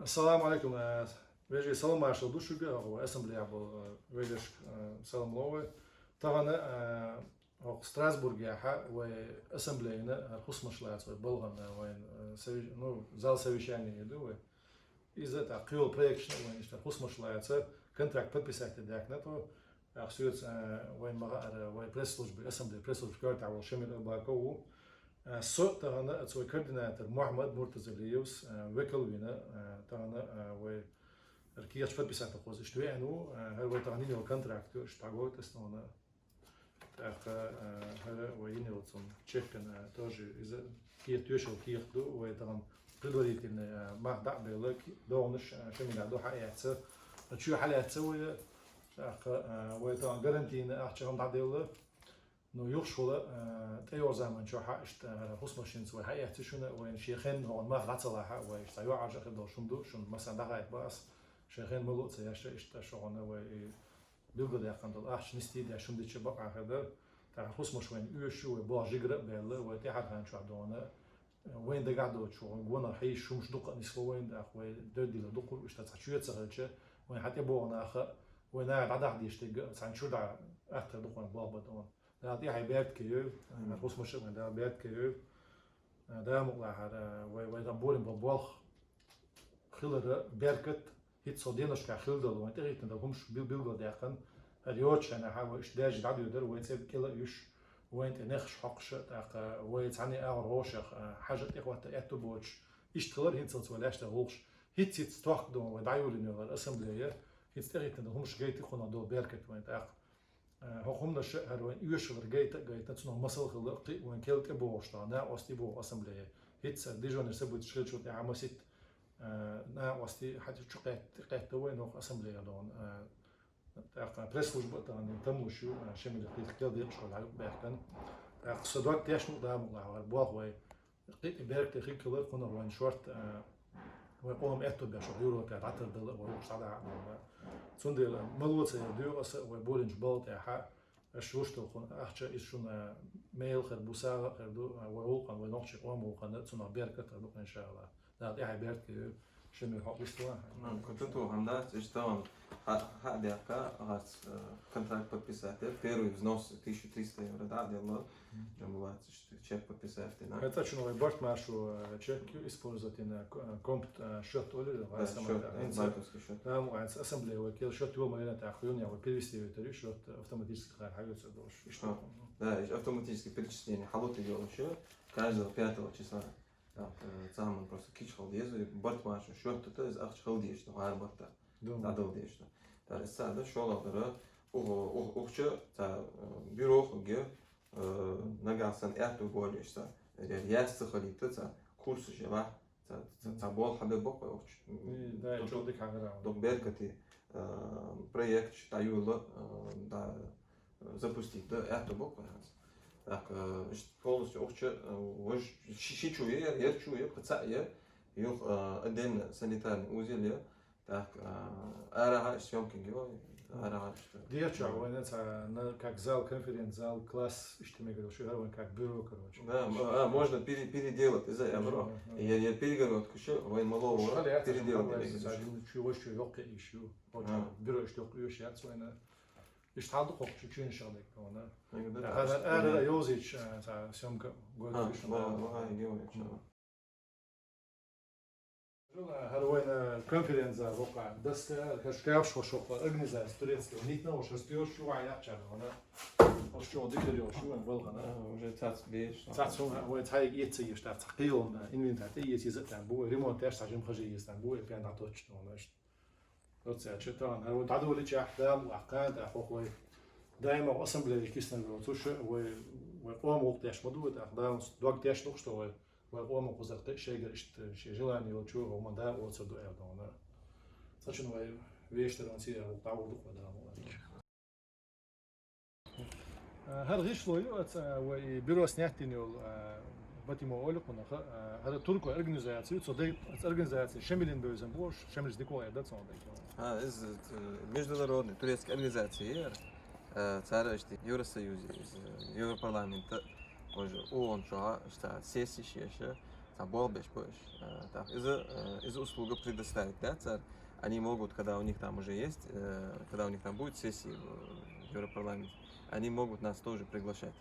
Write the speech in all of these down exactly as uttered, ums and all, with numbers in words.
Ассаламу алейкум, э, вежарий, салам-маршал ду шуга, э, ассамблея бу, э, вежаршка, э, салам ловай. Тагана, э, хӀокху Страсбургехьа вай ассамблеяна, э, хӀусамаш лаца вай балгӀана, э, вайн, э, сове-, ну, зал совещания ду вай. Иза тӀаккха кхийолу проекташна вайн иштта хӀусамаш лаца, контракт подписать даьккхина тхо. ТӀаккха соьца, э, вайн ма хаара, вай пресс-служба, ассамблея пресс-служба коьртехь волу Шамил Абаков ву. Э, со тахана цо координатор Мухьаммад Муртазалиевс, э, векал вина, э, тахана, э, вай кехаташ подписать хоза иштта веана ву, э, хӀара вай тахана йина йолу контракт ю, иштта дӀагойту ас тахана. ТӀаккха, э, хӀара вай йина йолу цунна чеккана, э, тоже иза кехат, тоьшалла кехат ду, вай тахана предварительный, э, мах дӀа а белла, ки-, догӀанаш, э, Шамилехь ду хьаэцна, чоь хьалаьцна вай, тӀаккха, э, вай тахана гарантийна ахча хӀума дӀаделла. Ну, юххехула, э, тӀейогӀу заман чохь хьа иштта, э, хӀусамашца вай хьаэцна шуна, вайна шен хенна хӀокхунна мах дӀа ца лахь, вай иштта йоӀаржа а хир долуш хӀума ду, шуна масал дӀахаийта боху ас, шайн хенна мало а ца еш, иштта шуна вай и билгалдаьккхина долу ахча нисдийр деш хӀума дича бакъахь хир дара. ТӀаккха хӀусамаш вайна оьшуш ю, вай болх жигара а баьлла, вай тӀаьхьарчу хенна чохь дона, э, вайна дагахь доцуш, вайн гонах хьийзаш хӀумаш дукха а нисло вайна, тӀаккха вай доьдийла дукхура, иштта цхьа чоь а ца хилча, вайн хьан тӀебогӀу нах а, вай наха дӀадахьа дезаш дерг а, цхьана чуьра дӀа атта дукха вайн болх бан дона. Дала тӀаьхье беркате йойла, хӀусамаш а вайн Дала беркате йойла. Дала мукъалахь, вай, вай дан болийна болу болх хиларан беркат хӀинца цу деношкахь хилла долу, вайн тӀехӀиттина долу хӀумаш бил-, билгалдаьккхина. ХӀара йоцучу хенахь вай иштта даьржа дӀадоьдура, вай цӀерга кӀела а юьсуш, вайна тӀе нехаш хьокхуш, тӀаккха вай цхьаьна агӀор гӀошах, хьажа тӀехӀотта аьтту боцуш, иштта хилар хӀинцалц вай лаьшта гӀуллакхаш. ХӀинца-хӀинца тохка дона вай дӀайолийна йолу хӀара ассамблея, хӀинца тӀехӀиттина долу хӀумаш гайта кхунах долу беркат вайн тӀаккха. Э, хӀокху хӀуманаша хӀара вайн оьшалар гайта а гайтина, цунах масал а хилла, кхин а вайн кел тӀебогӀуш дара, накъостий боху ассамблея. ХӀинца дежурный событияш хилчул тӀаьхьа масийтта, э, накъостий хьаьта чу кхетта, кхетта вайн хӀокху ассамблея дона, э, тӀаккха пресс-служба а тахана там луш ю, э, Шамилан кхин кел декъашхой дӀа юкъа баьхкина. ТӀаккха со дог тешна ву Дала мукъалахь, хӀара болх вай кхин а беркате хир хилар, кхунах вайн шорта, а, вай къоман аьтто беш ваха Европе дӀатардала а, вай вукху схьадахьа а дала. Цундела мало ца яр доьху аса, вай болийначу балха тӀехь, аша луш долу кхунна ахча, иза шуна мел хир бу, сагӀа а хир ду, а, вай гӀуллакхана, вай нохчийн къоман гӀуллакхана, цунах беркат а хир бу, иншаАллахӀ. Дала тӀаьхье беркате йойла, Шамил, хьо вистхила. М, кху чу тухам дац, иштта ван хьа-, хьа а дехка, гӀац, э, контракт подписать дира, первый взнос тысяча триста евро дӀа а делла, Мгм. Джамбулатс. Чек подписать дина. ХӀинца шуна вай барт маршо, э, чек использовать дина, к-, э, компт, э, счёт олура, да, вай самайта. Счёт, да, банковский счёт. Да, ну, а ассамблея вай кел счёт йолу ма вина, тӀаккха юна я вай перевести витари счёт автоматически хар хьавеца долуш. Иштта. А, да, иш автоматически перечисление хьалута йолуш, каждого пятого числа. Так, э, цхьа хӀума просто кийча хила деза, и барт маршо счёт тӀе, иза ахча хила дезаш ду, хӀара барта. Да. ДӀадала дезаш ду. Так, иза цхьа да, шолгӀа дара, ух-, ух-, ухча, цхьа, э, бюро хӀугге, э, нагахь санна аьтту болуш ца, я, яц ца хилийта ца, курсаш елахь, ца, ца, ца болх хьабе боккхой охчу. И, да, дукха, чул дика хьагара. Дукха беркате, э, проекташ дӀайолла, э, да, запустить да аьтту боккхой хьанца. Так, э, иштта полностью охча, э, вож ши, ши чу е, ер чу е, кху цхьаъ е, юха, э, отдельно санитарный узел е, Так, а, арахьа съёмкинге вай, арахьа что. Деча вайна ца, на, как зал, конференц-зал, класс, иштта мегар шу, вайн как бюро, короче. Да, м-, а, можно пере-, переделать, из-за я бро. Можно, да. Я, я перегородку ещё, вайн малого переделать. Чего, что, ёлка ещё. Очень бюро, что, ещё, я вайна. Иштта хьалду хок, чу-, чуьнаш хьалдек, вона. Ара, ара, ёзич, а, ца, съёмка, гой, а, ва, ва, ва, ва, ва, ва, ва. ХӀара вайна конференц-зал воккха доска, хӀара шкафаш, хӀара шух организация турецкая, нитна, хӀара стёлаш, шу вай яхча, вона. ХӀара шу дикари, шу вайн балгана. А, уже цац беш. Цац хӀун, вай цхьаьга эца еш, так, цхьа кхиолна, инвентарь тӀе эца, иза там бу, ремонт теш, цхьа жим хажи еш, там бу, и прям дӀаточно, вона, иштта. Оццу аьлча тахана хӀара вай дӀадолийча, Дала мукъалахь, кхана тӀаккха хӀокху вай даимах ассамблея киснарг йоцуш, вай, вай къоман гӀуллакх деш ма ду вай тӀаккха, Дала дог тешна ду-кх, что вай, вай къоман кхузара кхин а шайгара иштта шен желание йолчо хӀуманна Дала оцар ду аьлла дона. Цачун вай вешан тарон сийра гӀуллакх дӀагӀур ду-кх вай, Дала мукъалахь. Э, хӀара гӀишло ю, аца, вай бюро снять дина йолу, э, Батимо олу кхунах, э, хӀара туркойн организаци ю, цо дай-, аца организаци Шамилан бевзам бохуш, Шамилс дика вогӀу да цунах дай. А, из, э, международный турецкий организаци яра, э, цара ишти Евросоюзе, из, э, Европарламента, уже ООН чохь, ишта сессиш еша, Цхьа болх беш, беш. Э, так, иза, э, иза услуга предоставить, да, цар. Они могут, когда у них там уже есть, э, когда у них там будут сессии в, в Европарламенте, они могут нас тоже приглашать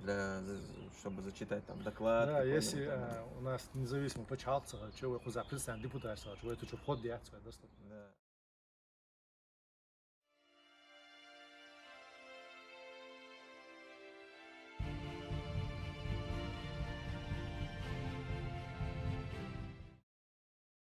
для, за- чтобы зачитать там доклад. Да, какой-нибудь если там. э, у нас независимый пачхьалкх ца хилча, вай кхуза представитель депутат ца хилча, вай цу чу вход яц, вай доступ. Да.